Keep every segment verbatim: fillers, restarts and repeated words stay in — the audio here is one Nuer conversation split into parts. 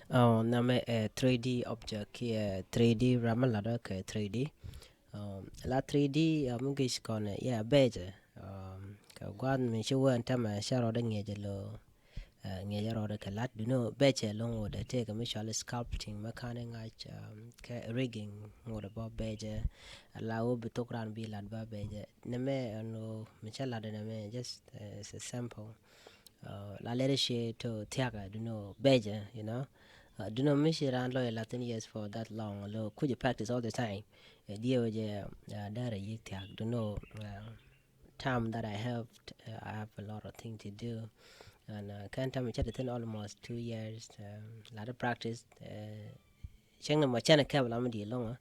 Ɔ, nɛmɛ ɛ three D object kiɛ three D ram mi latdä kɛ three D. Um, la three D, uh, mi gic kɔn, yeah, bɛcɛ. Um, kɛ gua̱n mi ci wee ɛn tämɛ cä rɔɔdɛ ŋiɛcɛ lo, uh, ŋiɛcɛ rɔɔdɛ kɛ lat dunɔ bɛcɛ lo ŋot ɛ tëëkɛ mi cɔal sculpting mɛ ka̱n iŋac, um, kɛ rigging ŋot ɛ bɔ bɛcɛ. La wä bi thok ran bi lat ba bɛcɛ. Nɛmɛ ɛn ɣöö mi cä latdɛ nɛmɛ just, uh, it's a sample. Uh, la lɛri cie to thiakä dunɔ bɛcɛ, you know. Uh, dunɔ mi ci ran lɔy lathin years for that long lo kuj practice all the time. Uh, diɛ wä jɛ, uh, dara yik thiak dunɔ, uh, time that I have, uh, I have a lot of thing to do. And, uh, kɛn time chat thin almost two years. Um, la de practice, uh, cɛŋ ni mɔ cɛn kɛp la mi di lɔŋ,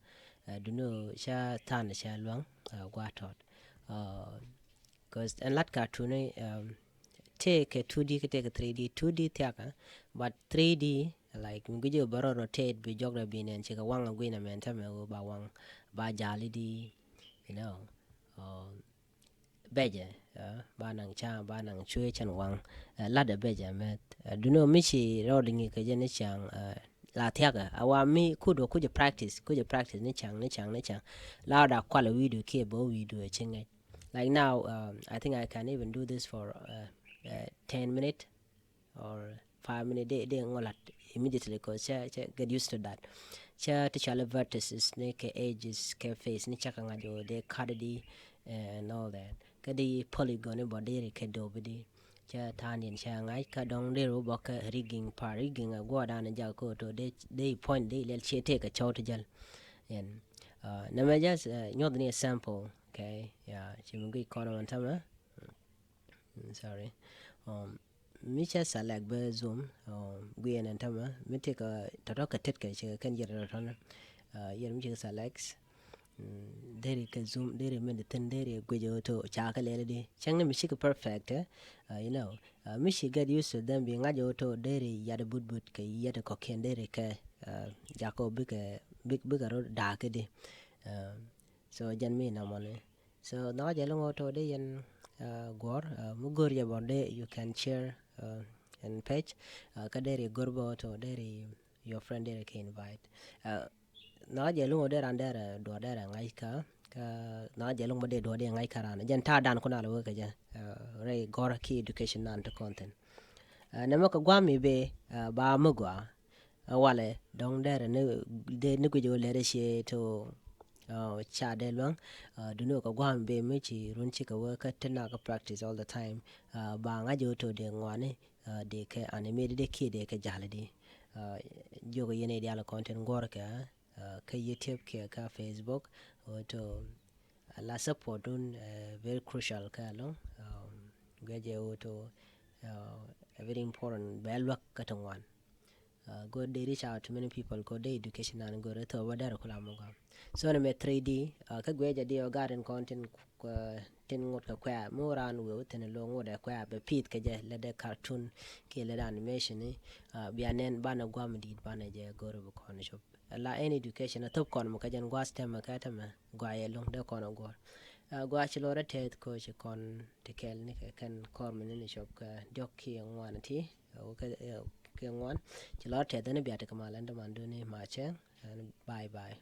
uh, dunɔ ca than ca luaŋ, uh, gua tɔt. Uh, 'Cause ɛn lat cartoon ni, um, tëëkɛ two D kɛ tëëkɛ three D, two D thiakä, but three D, like, mi guic bä rɔ rotate bi jɔk rɛ bi nɛn cikɛ waŋ a guic nɛ mɛn tämɛ wä ba waŋ, ba jali di, you know, um, bɛcɛ, uh, ba naŋ ca, ba naŋ cuɛ cɛn waŋ, uh, lat ɛ bɛcɛ mɛth, uh, dunɔ mi ci rɔɔd ŋi kɛ jɛ ni caŋ, uh, la thiakä, a wa mi kud wä kucɛ practice, kucɛ practice ni caŋ, ni caŋ, ni caŋ, la da kual a widu kiɛ bä widu ɛ ci ŋɛc. Like now, um, I think I can even do this for, uh, uh, ten minute or five minute. Dee, dee ŋɔ lat immediately 'cause cɛ, cɛ get used to that. Cɛ ti cɔal vertices ni kɛ edges kɛ face ni cɛ kɛ ŋa̱c ɣöö dee cut di, uh, and all that. Kɛ di polygon ni bɔ deri kɛ dobi di. Cɛ ta̱a̱n yɛn cɛ ŋa̱c kä dɔ̱ŋ deri wä bɔ kɛ rigging part. Rigging a guɔ dan jak ko to dee, dee point dee lɛl cie tëëkɛ cɔw ti jäl. Yɛn, uh, nɛmɛ just, uh, nyuɔth ni a sample. Okay, yeah, ci mi guic kɔn wan tämɛ. Mm, sorry. Um, mi cɛ select bä zoom, um, guiɛ nɛn tämɛ, mi ti kɛ tɔtɔ kɛ tet kɛ cɛ kɛn yɛr tɔtɔ nɛ. Uh, yɛr mi cɛ select, mm, deri kɛ zoom, deri mi di thin, deri guic ɣöö to ca kɛ lɛl di. Cɛŋ ni mi cikɛ perfect, eh? Uh, you know, uh, mi ci get used to them bi ŋa̱c ɣöö to deri yat but but kɛ yat kɔkiɛn deri kɛ, uh, jakɔ bikɛ, bik-, bikɛ rɔ da̱a̱k di. Uh, so jɛn mi nɔmɔ ni. So nhɔkä jɛ loŋ ɣöö to dee yɛn, uh, guɔ̱r, uh, mi go̱r jɛ bɔr dee you can share, uh, and page, uh, kä deri go̱r bä ɣöö to deri your friend deri kɛ invite. Uh, nhɔkä jɛ loŋ ɣöö dee ran deri duɔ̱ɔ̱r deri ŋa̱c kä, kä nhɔkä jɛ loŋ bä dee duɔ̱ɔ̱r dee ŋa̱c kä ran. Jɛn ta̱a̱ dan kun a lɛ wee kɛ jɛ, uh, rɛy gɔ̱r ki education nan ti kɔn thin. Uh, nɛmɛ kɛ gua̱a̱m mi bee, uh, ba mi gɔaa. A walɛ dɔ̱ŋ derɛ ni, de ni guic ɣöö lɛrɛ cie to, uh, ca dee luaŋ, uh, duni kɛ gua̱a̱m bee mi ci run cikɛ wee kä ti nak practice all the time. Uh, ba ŋa̱c ɣöö to dee ŋuani, uh, dee kɛ animate dee kiɛ dee kɛ ja̱l di. Uh, jiök yɛn i̱ diaal kɔn tin guɔ̱rkɛ, uh, kä YouTube kiɛ kä Facebook, ɣöö to, uh, la support dun, uh, very crucial kä loŋ. Um, guic ɣöö to, uh, a very important bɛ luäk kä ti ŋuan. Uh, go they reach out to many people ko they education an go reto ba der kula mo gam. So ne me three D, uh, ka gwe jadi o garin kon tin, uh, tin ngot ka kwa mo ran we tin lo ngot da kwa be pit ka je le de cartoon ki le de animation ni, uh, bia nen ba na gwam dit ba na je go ro kon shop. La any education a top kon mo ka jen gwa stem ka ta me gwa ye long de kon go. Uh, gwa chi lo re te ko chi kon te kel ni ke ken kor mi ni shop ka diok ki ngwan ti. Kɛ ŋuan ci lɔr tɛth ni bia ti kɛ mal ɛn däman duni macɛ. Bye bye.